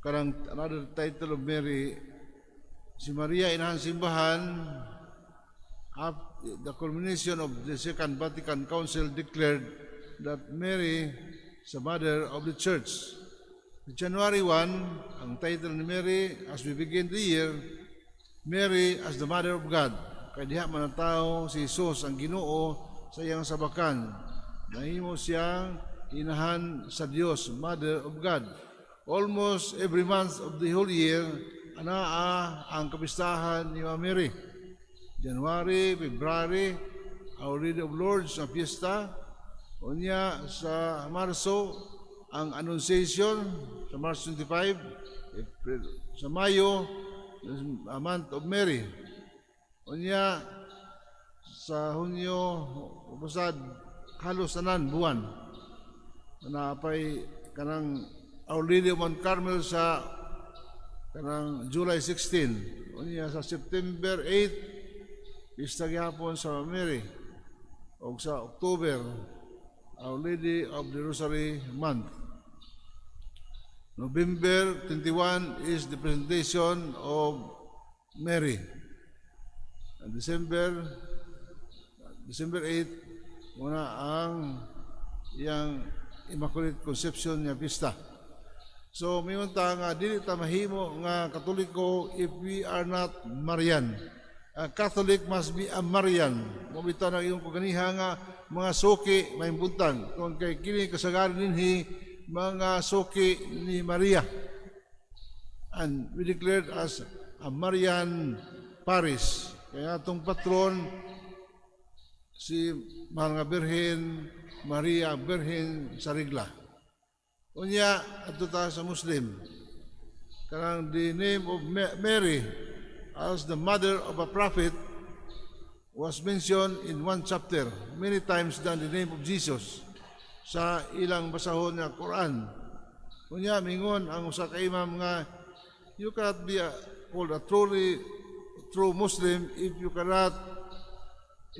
Kanang another title of Mary, si Maria inahan simbahan, the culmination of the Second Vatican Council declared that Mary is the mother of the Church. January 1, ang title ni Mary as we begin the year, Mary as the Mother of God. Kay diha man natawo si Jesus ang Ginoo sa iyang sabakan. Nahimo siyang inahan sa Dios, Mother of God. Almost every month of the whole year, anaa ang kapistahan ni Mama Mary. January, February, Our Lady of Lourdes na piyesta. Unya sa Marso, ang Annunciation sa March 25, April, sa Mayo, a month of Mary. Unya sa Hunyo, basta halos tanan buwan. Naapay kanang Our Lady of Mount Carmel sa kanang July 16. Unya sa September 8, pista gihapon sa Mary. O sa October, Our Lady of the Rosary Month. November 21 is the Presentation of Mary. And December 8, muna ang iyang Immaculate Conception nga pista. So, mingon ta nga dili ta mahimo nga Katoliko if we are not Marian. A Catholic must be a Marian. Mao bitaw na ingon ko ganiha nga mga suki maayong buntag. Kung kay kini kasagaran dinhi mga suki ni Maria. And we declared as a Marian parish. Kaya atong patron si Mahal nga Birhen Maria Birhen sa Regla. Unya adto ta sa Muslim. Kanang the name of Mary as the mother of a prophet was mentioned in one chapter many times than the name of Jesus sa ilang basahon nga Quran. Unya mingon ang usa ka imam nga you cannot be called a truly true Muslim if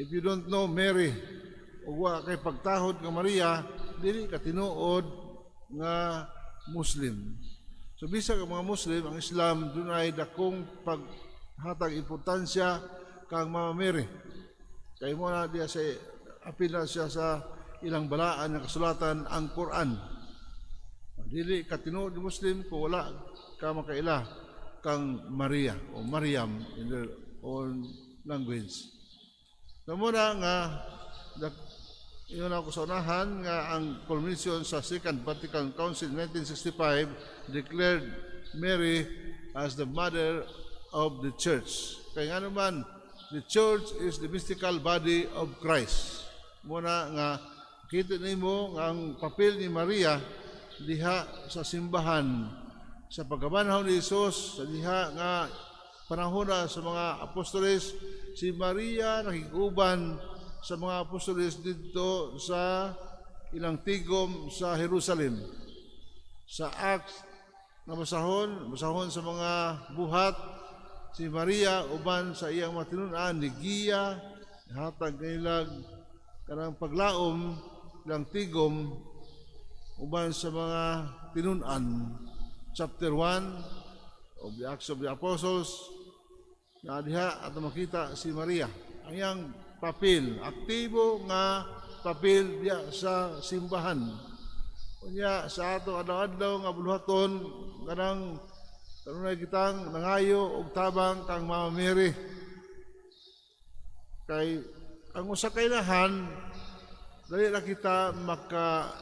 you don't know Mary ug wa kay pagtahod kang Maria, dili ka tinuod nga Muslim. So bisag ang mga Muslim, ang Islam dunay dakong paghatag importansya kang Mama Mary. Kay mao na diya sa apil na siya sa ilang balaan nga kasulatan, ang Quran. Dili ka tinuod Muslim kung wala ka makaila kang Maria o Mariam in their own language. So mao na nga ingon ako sa unahan nga ang culmination sa Second Vatican Council 1965 declared Mary as the mother of the Church. Kaya nga naman, the Church is the mystical body of Christ. Mao na nga kita nimo nga ang papel ni Maria diha sa simbahan sa pagkabanhaw ni Jesus, sa diha nga panahon na sa mga apostoles, si Maria nakiguban sa mga apostoles didto sa ilang tigom sa Jerusalem. Sa Acts nga basahon, basahon sa mga Buhat, si Maria uban sa iyang mga tinun-an nigiya, hatag nilag kanang paglaom lang tigom uban sa mga tinun-an. Chapter 1 of the Acts of the Apostles na diha at makita si Maria ang iyang papel, aktibo nga papel diya sa simbahan. Unya sa ato adlaw-adlaw nga buluhaton, kanang kanunay kitang nangayo og tabang kang Mama Mary. Kay ang usa ka inahan, dali ra kita maka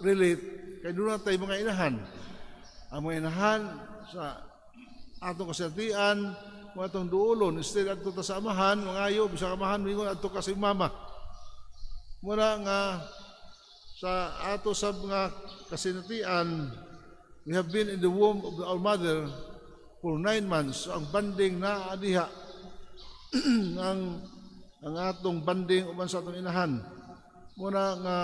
relate kay duna tay mga inahan. Ang mga inahan sa atong kasinatian, mga atong duolon, instead adto ta sa amahan, mangayo bisag amahan mingon adto ka sa mama. Muna nga sa ato sa mga kasinatian, we have been in the womb of our mother for 9 months. So, ang bonding na diha, ang atong bonding uban sa atong inahan. Muna nga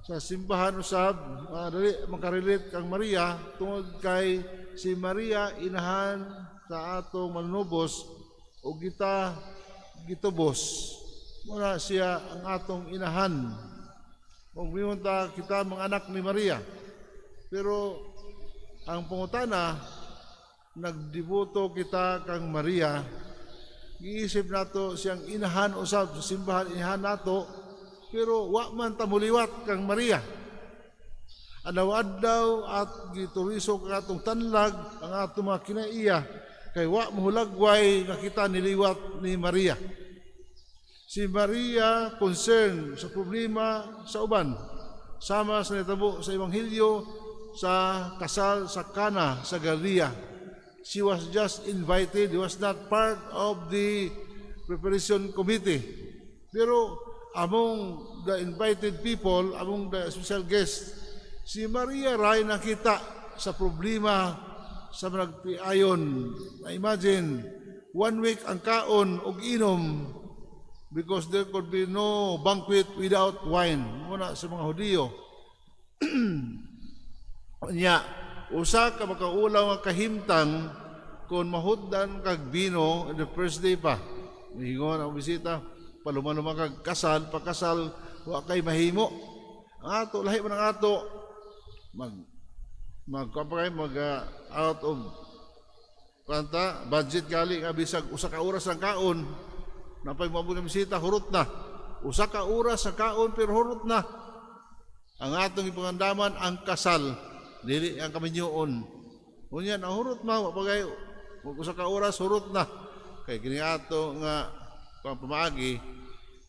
sa simbahan usab, dali makarelate kang Maria tungod kay si Maria inahan sa atong Manunubos o kita gitubos. Muna siya ang atong inahan. Kung ta kita mga anak ni Maria. Pero Ang pangutana, nagdiboto kita kang Maria, giisip nato siyang inahan usab sa simbahan, inahan nato, pero wa man ta muliwat kang Maria. Adlaw-adlaw at giturisok ang atong tanlag, ang atong mga kinaiya, kay wa mohulagway nga kita niliwat ni Maria. Si Maria concern sa problema sa uban, sama sa nitabo sa Ebanghelyo sa kasal sa Cana sa Galilea. She was just invited, he was not part of the preparation committee. Pero among the invited people, among the special guests, si Maria ray nakita sa problema sa nagtiayon. Na imagine, one week ang kaon og inom because there could be no banquet without wine. Muna sa mga Hudiyo. Nya, usa ka makaulaw nga kahimtang kung mahutdan kag bino the first day pa. Miingon ang bisita, paluman-luman kag kasal, pakasal, wa kay mahimo. Ang ato, lahi man ang ato, mag mag kuan pa kay mag out of kanta budget gali nga bisag usa ka oras ang kaon, napay moabot ng bisita, hurot na. Usa ka oras sa kaon pero hurot na. Ang atong ipangandaman ang kasal, dili ang kaminyoon. Unya na hurot ma, wa pa kay usa ka oras, hurot na. Kay kini ato nga kuan pamaagi,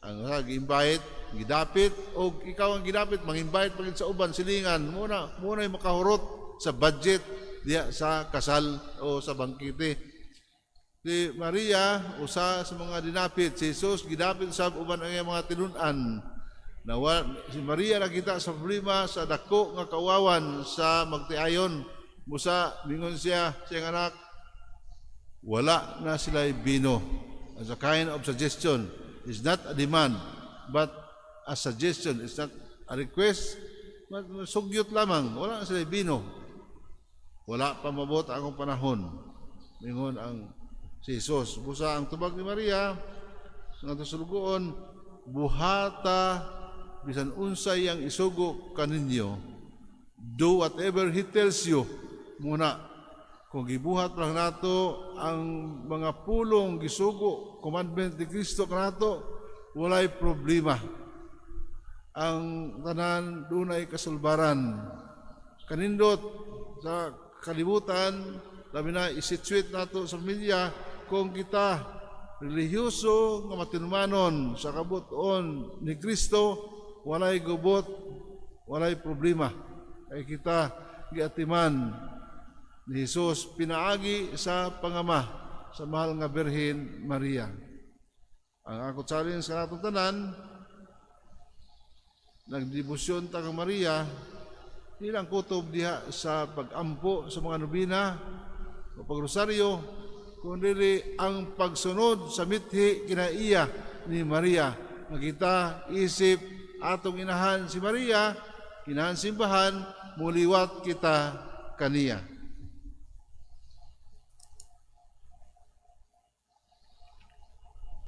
ang gi-invite, gidapit og ikaw ang gidapit, mang-invite pa gid sa uban, silingan muna muna makahurot sa budget diya sa kasal o sa bangkete. Si Maria usa sa mga dinapit si Jesus, gidapit sa uban ang iyang mga tinun-an. Nawa, si Maria nakita sa problema sa dako nga kauwawan sa magtiayon. Musa mingon siya siyang anak, wala na sila bino. As a kind of suggestion. It's not a demand, but a suggestion. It's not a request. Sugyot lamang. Wala na sila bino. Wala pa mabot ang panahon. Mingon ang si Jesus. Busa ang tubag ni Maria, nga sulugoon, buhata bisan unsay ang isugo kaninyo. Do whatever He tells you. Muna, kung gibuhat lang nato ang mga pulong gisugo, commandment ni Kristo kanato, walay problema. Ang tanan dunay kasulbaran. Kanindot sa kalibutan, labi na isituate nato sa pamilya, kung kita relihiyoso nga matinumanon sa kabut-on ni Kristo, walay gubot, walay problema. Kay kita giatiman ni Jesus pinaagi sa pangama sa mahal nga Birhen Maria. Ang ako challenge sa atong tanan, nagdebosyon ta kang Maria, di lang kutob diha sa pag-ampo sa mga nobina o pagrosaryo, kundi ang pagsunod sa mithi kinaiya ni Maria. Nga kita isip atong inahan si Maria, inahan simbahan, muliwat kita kaniya.